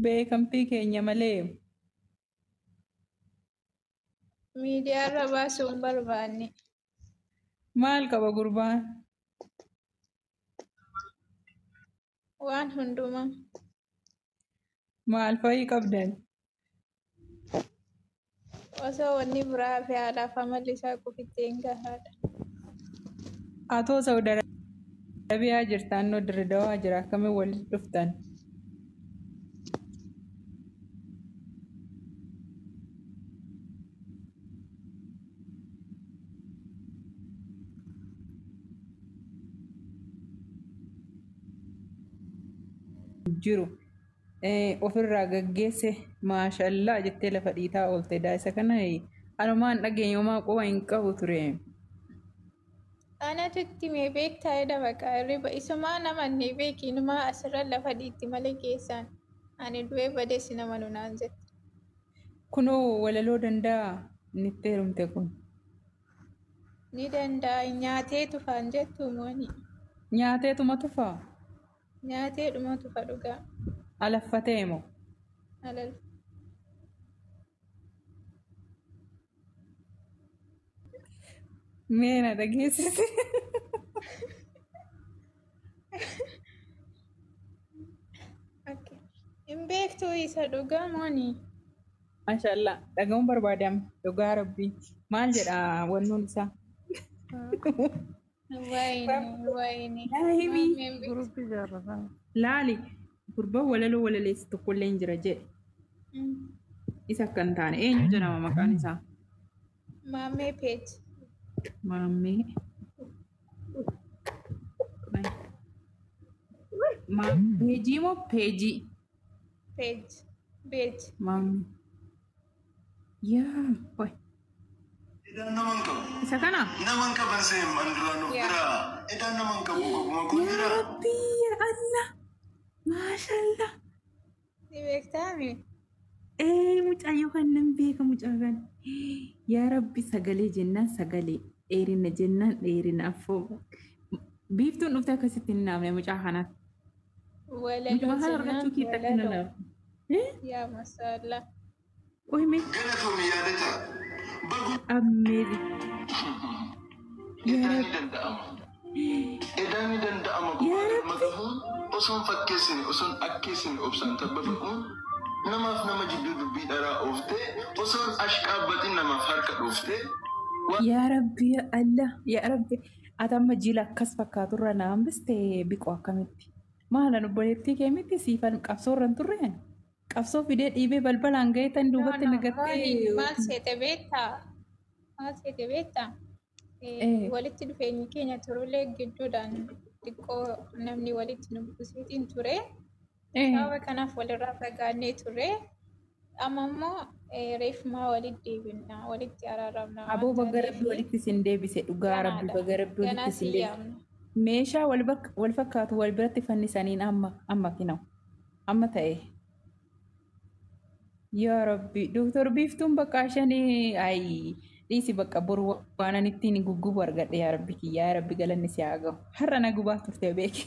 Beekamtii keenya malee. Miidiyaarra baasuu hin barbaanne. Maal qaba gurbaan? Waan hundumaa. Maal fa'ii qabdan? Osoo wanni biraa hafe haalaaf amalli isaa qofitteen gahaadha. Atoo Saudi Arabiyaa jirta, annoo Dirredawaa jira, akkamiin walitti dhuftan? Jiru ofirraa gaggeesse, maashallaa jettee lafa dhiitaa oolte. Daa'isa kana anumaan dhageenyumaa quba hin qabu ture. Anatu itti mee beektaa jedha baqa hirriba isumaa namanne beeki, inumaa asirra lafa dhiitti malee keessaan ani du'ee badeessi nama nunaan jette. Kunoo walaloo danda'a inni itti heerumte kun. Ni danda'a, nyaatee tufaan jettu mooni. Nyaateetuma tufaa? Nyaatee dhuma tufa dhugaa. Alaffatee moo? Alal. Mee na dhageessise. Okay. Hin beektuu isa dhugaa mooni. Maashaallah, dhaga'uun barbaadama dhugaa rabbii. Maal jedha wannoon isaa? Wayne wayne. Yaa himi. Maameen beektu. Guruppii jaarrataa. Laali, gurbaan walaloo walaleessu tokkollee hin jira jedhe. Isa akka hin taane eenyu jedhama maqaan isaa? Maamee peej. Maammee. Peejii moo peejii? Peej. Beej. Maammee. Yaa way. Idaan naman qabu. Isa kana? Naman qaban seen an duraan of Yaa. bira. Idaan naman qabu qabuma kun Yaa jira. Rabbii, yaa Allah. Maashaallah. Ni beektaami? Ee, mucayyoo kan nan beeka, mucaa kan. Yaa Rabbi, sagalee jennaan sagalee, dheerina jennaan dheerina, affoo. Biiftuun dhufte akkasitti hin naamne mucaa kanatti. Walaloo Mucuma kana jennaan argachuu keetti akka hin walaloo. naamne. Yaa masaallah. Qoy mee. Galatoomii yaadata. Bagu. Amazing. Yaa Idaan ni Rabbi. danda'ama. Idaan ni danda'ama. Yaa Gumaa galma Rabbi. gahuun osoon fakkeessine, osoon akkeessine, obsaan tabba ba'uun, namaaf nama jidduu dubbii dharaa ooftee, osoon ashqaabbatin namaaf harka dhooftee. Yaa Rabbi, yaa Allah, yaa Rabbi. Ati amma jila akkas fakkaaturra na hambiste biqoo akkamitti? Maalan obboleettii kee miti siifan qabsoo irra hin turre ani? Qabsoo fidee dhiibee balbalaan ga'ee tan No, duubatti no, na gartee. Mooni maal seete beektaa? Maal seete beektaa? Walitti dhufeenyi keenya turullee gidduudhaan xiqqoo namni walitti nu buuseetiin ture. Sababa kanaaf walirraa fagaannee ture. Amma immoo reefumaa walitti deebina, walitti araaramna waan Aboo, baga taateef Rabbi walitti isin deebise, dhugaa Rabbi. Ganaadha. Baga Rabbi Ganaa walitti si isin deebise. yaamna. Meeshaa wal fakkaatu wal biratti fannisaniin amma amma kinoo amma ta'e. Yaa Rabbi, Dooktar Biiftuun bakka shanii ayi dhiisi, bakka boru waan ani ittiin guggubu argadhe. Yaa Rabbi kiyya, yaa Rabbi, galanni si haa gahu. Har'a na gubaa turte beeki.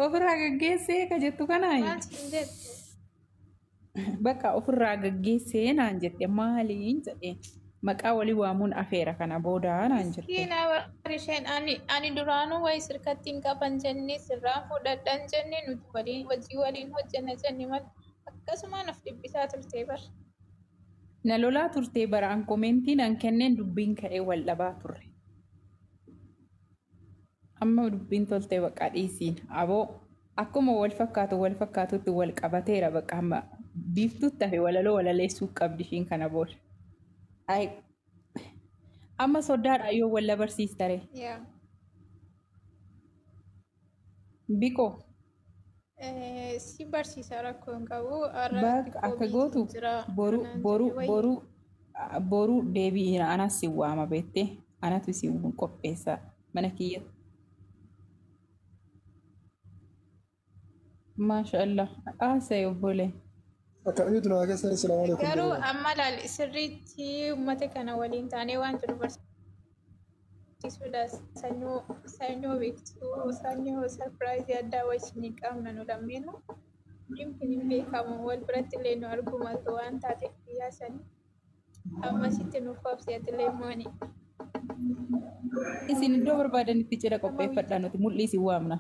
Ofirraa gaggeessee ka jettu kanaayi. Maal siin jettu? Bakka ofirraa gaggeessee naan jette, maaliin jedheen, maqaa walii waamuun afeera kana booda naan jette. Miskiina warri isheen ani duraanuu wayi sirkatti hin qaban jennee, sirraa fudhadhan jennee, nuti waliin hojii waliin hojjenna jenne malee akkasumaan of dhiphisaa turte bar. Na lolaa turtee baraan commentii nan kenneen dubbiin ka'ee wal dhabaa turre. Amma dubbiin toltee, bakka dhiisiin aboo akkuma wal fakkaatu wal fakkaatutti wal qabateera, bakka amma biiftuutti hafe walaloo walaleessuu qabdi ishiin kana booda. Ay, amma soddaadha yoo wal barsiistare. Yaa. Biqoo. Si barsiisa, rakkoo hin qabu. Har'a Bakka xiqqoo akka biiziin gootu jira boru kanaan boru jedhe wayi. Boru boru deebi'ina, anas si waama beektee, anatu si qopheessa mana kiyya. Maasha Allah. Haasa'e obbolee. Akkamitti naa keessan? Assalamu alaikum. Garuu Jennaan. amma laal, sirriitti uummata kana waliin taanee waan jiru barsiisuu gammachiisuudha. Sanyoo sanyoo beektuu sanyoo sarpiraayizii addaa wajjin qabna nu lammeenu. Dhimmi hin beekamu wal biratti illee nu arguma waan taateef guyyaa sanii. Ammasitti nuuf obsi atillee mooni. Isin iddoo barbaadanitti cidha qopheeffadhaa, nuti mul'ii isin waamna.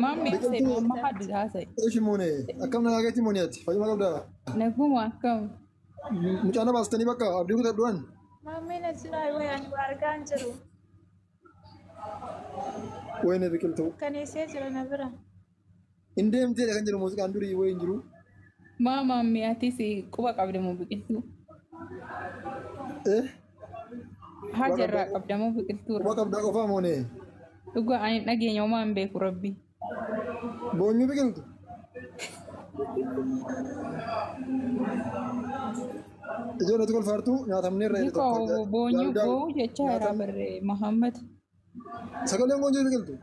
Maammi ibsee Biqiltuu amma haddu haasa'e. Eeshi muune akkam nagaa keetti muune ati fayyuma qabdaa? Naguma akkam. Mucaa na baastanii bakka abdii kutadhuwan. Maammeen as jira wayaan waa argaa hin jiru. Wayne biqiltuu. Kaneessee jira na bira. Hin deemteedha kan jedhu muuziqaan durii wayi hin jiru. Maa maammi atis quba qabda moo biqiltuu? Eh? Hajarraa qabda moo biqiltuurra? Quba qabdaa qofaa muune. Dhugaa ani dhageenya homaa hin beeku rabbi. Boonyuu biqiltu. Ijoollee kolfaartuu nyaatamneerra jedhe Bikoo tokko. boonyuu boo'u jecha irraa barree Muhammad. Sagaleen boonyuu biqiltu.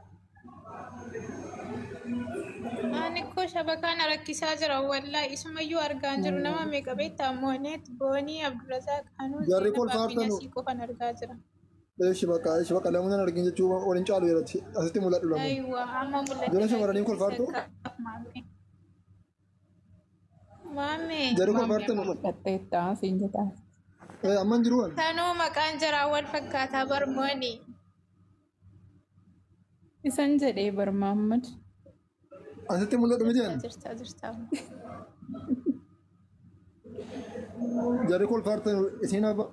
Ani koo shabakaan rakkisaa jira wallaahi isumayyuu argaa hin jiru nama meeqa beektaa Moonet Boonii Abdurazaaq Anuu Jarri Zeenabaa fi kolfaartanu. Nasii qofan argaa jira. Eeshi bakka eeshi bakka lamuun argin jechuu waliin caalu jedhati asitti mul'adhu lamuun. Ayiwa amma mul'atti. Ijoolleen shamarranii kolfaartuu? Maammee. Maammee. Jarri Maammi kolfaartanu. amma mul'atteetta siin jedhaa. Amma hin jiru. Tanuu maqaan jaraa wal fakkaataa bar Moonii. Isan jedhee bar Muhammad. Asitti mul'adhu miti ani. Jirta jirta. Jarri kolfaartanu isiin abba.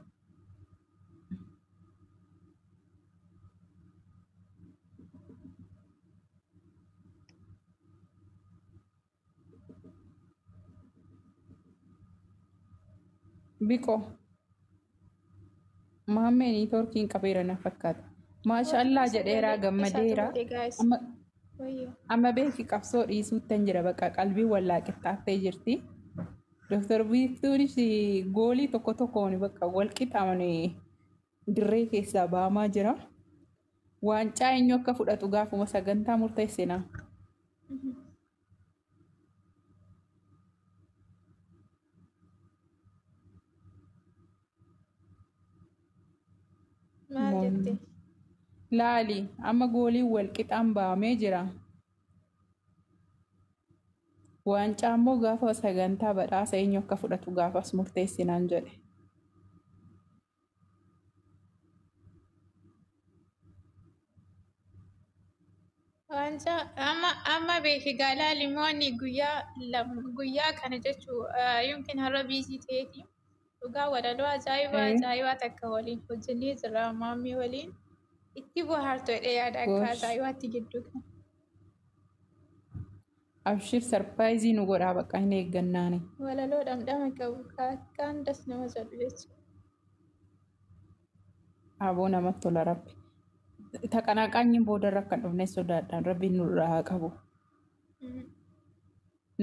Biqoo. Maammee niitoorkiin qabeera na fakkaata. Maashallaa jedheeraa gammadeera. Amma amma beeki qabsoo dhiisuuttan jira bakka qalbii wallaa qixxaattee jirti. Dooktar Biiftuunis goolii tokko tokkoon bakka wal qixaaman dirree keessaa baamaa jira. Waancaa eenyu akka fudhatu gaafuma sagantaa murteessina. Maal jette? Laali amma gooliin wal qixaan baamee jira. Waancaa immoo gaafa sagantaa badhaasa eenyu akka fudhatu gaafas murteessinaan jedhe. Waancaa amma amma beeki gaalaa limoonni guyyaa lama guyyaa kana jechuu yookiin har'a biizii ta'eeti. Dhugaa walaloo ajaa'ibaa ajaa'ibaa takka waliin hojjennee jira maammii waliin. Itti bohaartu jedhee yaada akka Gosh. ajaa'ibaatti gidduu kana. Abshir sarpiraayizii nu godhaa bakka hin eeggannaani. Walaloo dhamdhama qabu akkaan das nama jedhu jechuudha. Aboo namatti tola rabbi. Taqanaaqaanyiin boodarra akka hin dhufne sodaadhaan rabbiin nurraa haa qabu.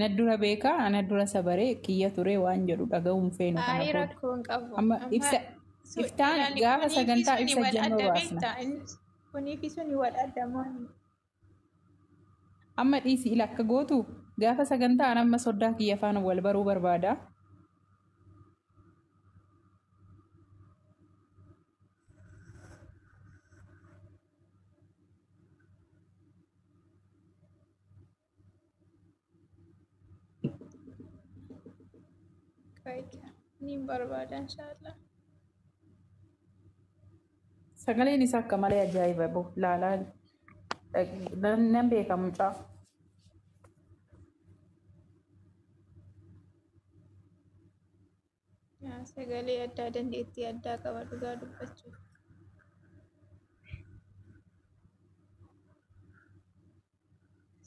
Na dura beekaa ana dura sabaree kiyya ture waan jedhu dhaga'uun feenu kana Ayi booda. rakkoo hin qabu. Amma ibsa iftaan gaafa Kunii fi sagantaa suni ibsa wal jennoo adda baasna. beektaa? Kunii fi suni wal adda mooni. Amma dhiisi ila akka gootu gaafa sagantaa an amma soddaa kiyya faana wal baruu barbaada. Ni barbaada inshaallah. Sagaleen isaa akka malee ajaa'iba bo laalaa nan beeka mucaa. Sagalee addaa dandeettii addaa qaba dhugaa dubbachuuf.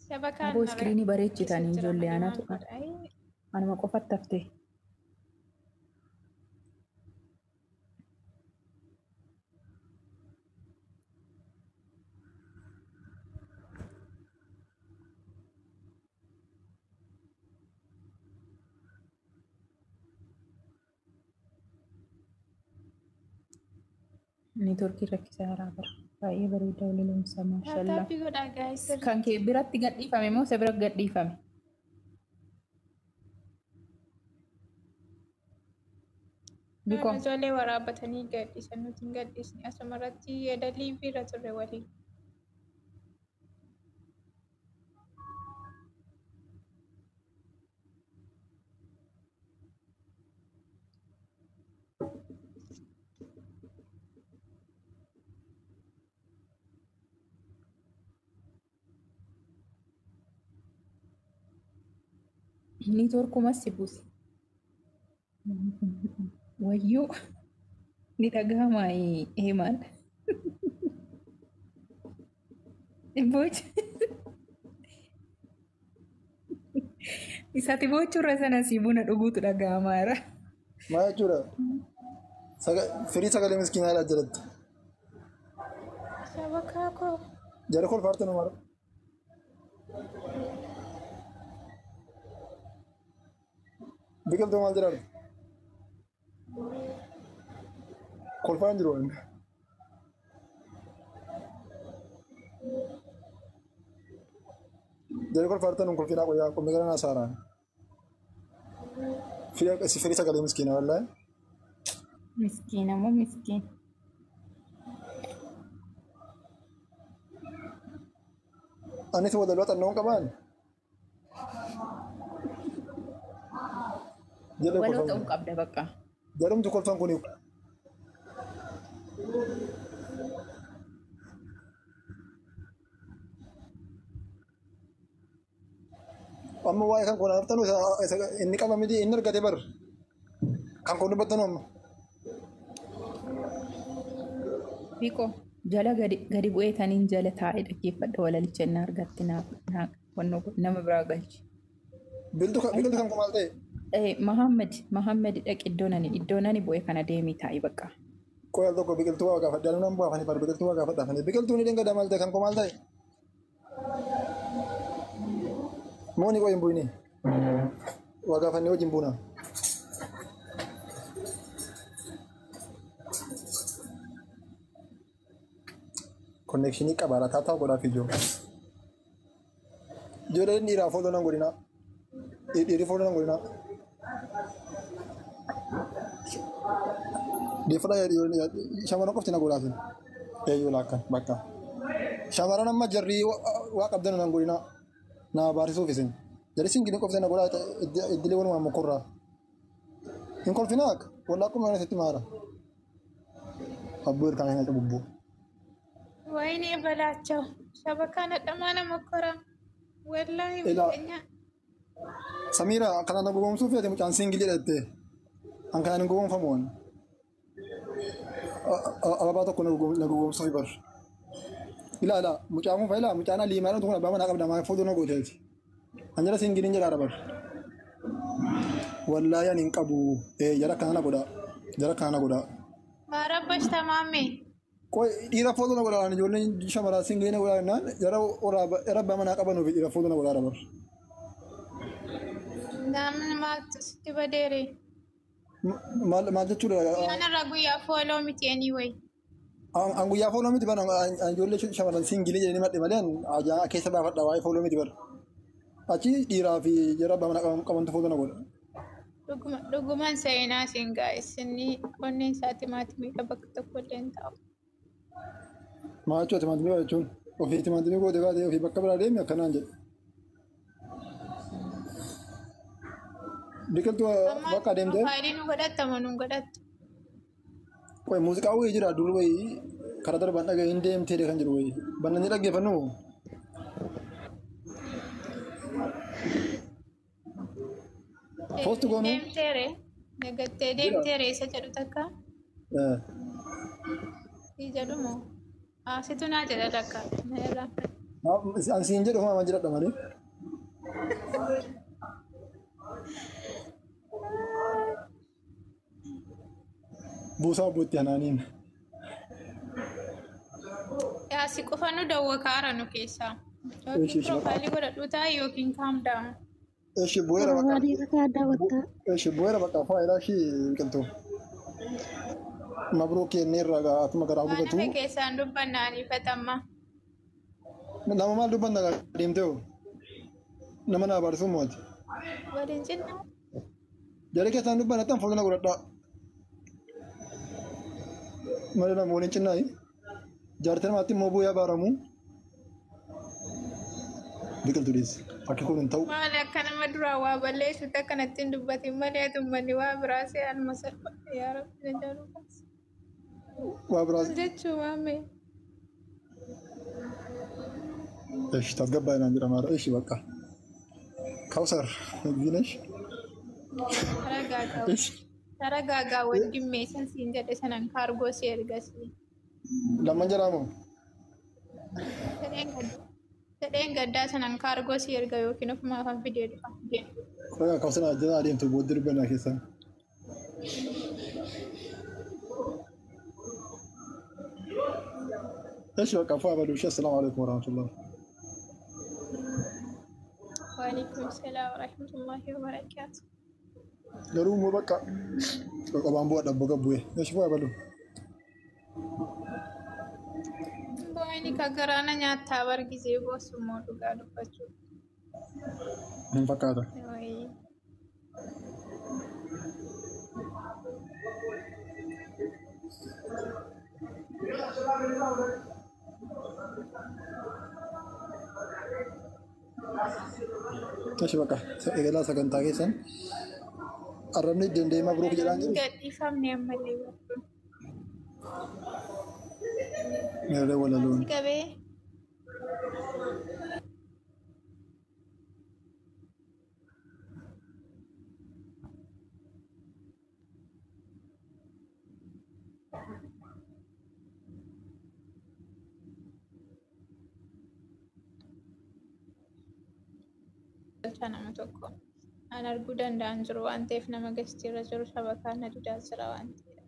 Shabakaan Aboo iskiriinii bareechitanii ijoollee anatu anuma qofatti haftee. Neetwoorkii rakkisaa haaraa bara. Baay'ee bareedaa walaloomsa maashallaa. Taappii godhaa guys. Kan kee biratti gadhiifame moo isa bira gadhiifame? Biko. Ijoollee waraabbatanii gadhiisan nuti hin gadhiisne asumarratti edalii irra turre waliin. Niitoorkumas si buuse. Wayyoo ni dhagahama eemaan. Boocha. Isatti boochurra sana si buna dhuguutu dhagahamaa jira. Maal jechuudha? Firii sagalee miskiinaadha jalatti. Shabakaa koo. Jara kolfaartu nama. Biqiltuu maal jedhamu? Kolfaan jiru waan. Jara kolfaartu nun kolfinaa qoyaa qommi gara naa saaraan. Firii sagalee miskiinaa wallaahi. Miskiina moo miskiina? Anis walaloo xannoon qabaan. Jala Waloo kolfaan ta'uu kun. Qabda bakka. Jarumtu kolfaan kun amma waa'ee kan kun artanu inni qaba miti inni argate bar kan kun dubbattanu amma. Biko jala gadi bu'ee taniin jala taa'ee dhaggeeffadha walalicha inni argatte naa nama biraa galchi. Biqiltuu kan kun maal ta'e? Mahammed dhaqi iddoo nani bu'e kana deemii taa'i bakka. Qoyal tokko biqiltuu waa gaafadha nan bu'aafanii bar biqiltuu waa gaafadhaafanii biqiltuun ni dhengada maal ta'e kan kun maal ta'e? Moo ni qoy hin bu'ini? Waa gaafannee wajjin buuna. Konnekshinii qabaadha taataa godhaaf ijoo. Ijoolleen dhiiraa fooloo nan godhinaa. Dhiirri fooloo nan godhinaa. Deeffadhaa shamarran qofti na godhaatin. Eeyyuu laakkan bakka. Shamarran amma jarrii waa qabdan nan godhinaa. Na baarisuuf isin. Jarri singilii qofti na godhaa iddilee walumaa mokorraa. Hin kolfinaa akka wallaa akkuma kana sitti maara. Abbuu irkaan hin bubbuu. ወይኔ በላቸው ሸበካ ነጠማ ነመኮራ ወላሂ Ilaa. ምቀኛ Samiira kana na gowwoomsuuf feete mucaan singilii dhatte. An kanaan hin gowwoomfamu waan. Ababaa tokko na gowwoomsuuf bar. Ilaa ilaa mucaan kun ilaa mucaan aliimaa kun abbaa manaa qabda maal fuuldura na gooteeti. An jala singiliin jedhaara bar. Wallaahi ani hin qabu. Jara kana na godha. Jara kana na godha. ማረበሽ ተማሜ Qoy dhiira fuuldura na godhaa ijoolleen shamaraa singilii na godhaa jennaan jara jara abbaa manaa qabanuuf dhiira fuuldura na godhaara bar. ናምን ማልቱ ስቲ በዴሬ Maal maal jechuudha? ያነራ ጉያ ፎሎ ሚቲ ኤኒዌይ An guyyaa fooloo miti bara an ijoollee shamarran singilii jedhanii madhe malee an ajaa keessa baafadha waa'ee fooloo miti bara. Achi dhiiraa fi jara abbaa manaa qabantu fooloo na godha. Dhuguman seenaa siin isinni onneen isaa timaatimii bakka tokko illee hin taa'u. Maal jechuudha timaatimii jechuun ofii timaatimii goote baatee ofii bakka biraa deemi akkanaan jedhe. Biqiltuu bakka adeemtee Faayilii nu godhatta moo nu godhattu? Qoy muuziqaa wayii jira dur wayii karaa darban dhaga'ee hin deemtee kan jedhu wayii bannanii dhaggeeffannu. Post goonu. Deemteere nagattee deemteere isa jedhu takka si jedhu moo? Situ naa jedha takka na irraa. An siin jedhu homaa jedhadha malee. Buusaa obbootti anaaniin. Yaa si qofa nu dawwa kaara nu keessaa. Yookiin piroofaayilii godhadhu ta'a yookiin kaam down. Eshi bu'eera bakka. Barbaadee akka daawwattaa. Eshi bu'eera bakka faayidaa ishii biqiltuu. Mabruuk kennee irraa akkuma garaa Waan gubatu. hafe keessaan dubbannaan ifatamma. Nama maal dubbanna deemtee hoo? Nama naa baarsuu mooti. Waliin cinnaa. Jara keessaan dubbanna tan fuuldura godhadhaa. Malee nama waliin cinnaayi. Jaartii namaatti immoo bu'ee abaaramu. Biqiltuu dhiisi. Akki kun hin ta'u. Maali akka nama duraa waa balleessutti akkanatti hin dubbatin malee ati uummanni waa biraa se'an masalfadha yaa rabbi na jaaluu baasi. Waa biraas. Jechuu maamee. Eshi tasgabbaa'e naan jedhama. Eshi bakka. Kawsar Ginesh. Taragaagaa Eshi. taragaagaa wandimmee san siin jedhe sanan kaargoo si ergasii. Lamman jedhamu. Fedheen gaddaa sanan kaargoo si erga yookiin ofumaa afaan fidee dhufa. Ragaa Kawsar ajjata adeemtu booddee dubbannaa keessaa. Eshi bakka fu'a baduushi. Assalaamu alaikum warahmatullahi. Waalaikum salaam warahmatullahi wabarakaatu. Garuu immoo bakka qobaan bu'a dhabbo gabbu'e. Eshi fu'a badu. Bo'aani ka garaana nyaattaa bargisee boosu immoo dhugaa dubbachuu. Hin fakkaata. Wayii. Eshi bakka eegalaa sagantaa keessan. Arrabni dandeemaa biroo jedhaan jiru. Gadhiifamne ammallee barru. Meerree walaloon. Qabee. Galchaa nama tokko. An arguu danda'an jiru waan ta'eef nama gastiirra jiru shabakaa na didaa jira waan ta'eef.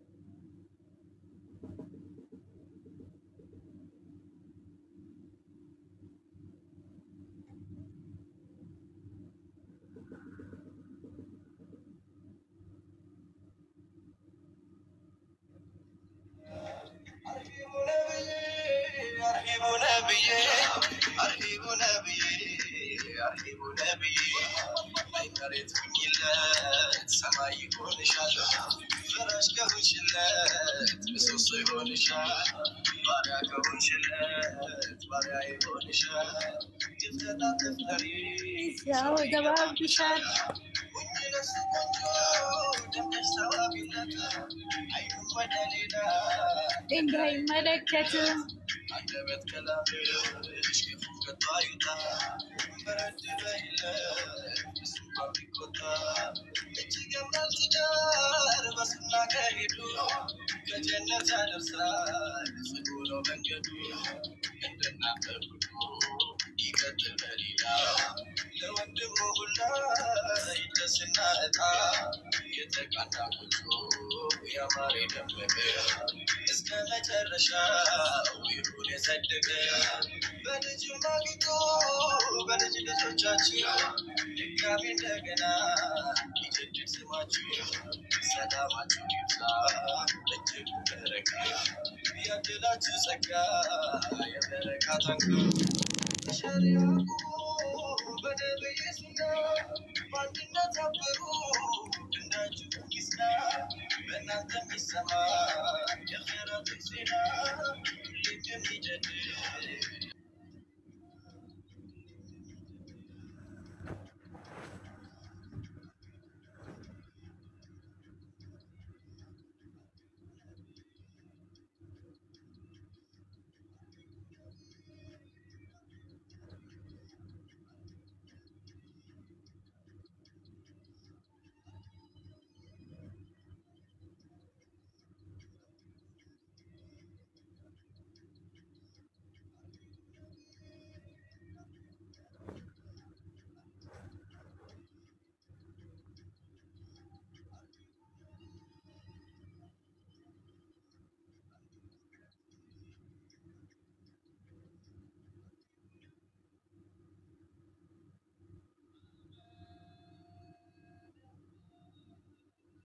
Yaa'u gabaabdishaan. ድንጋይ መለከቱ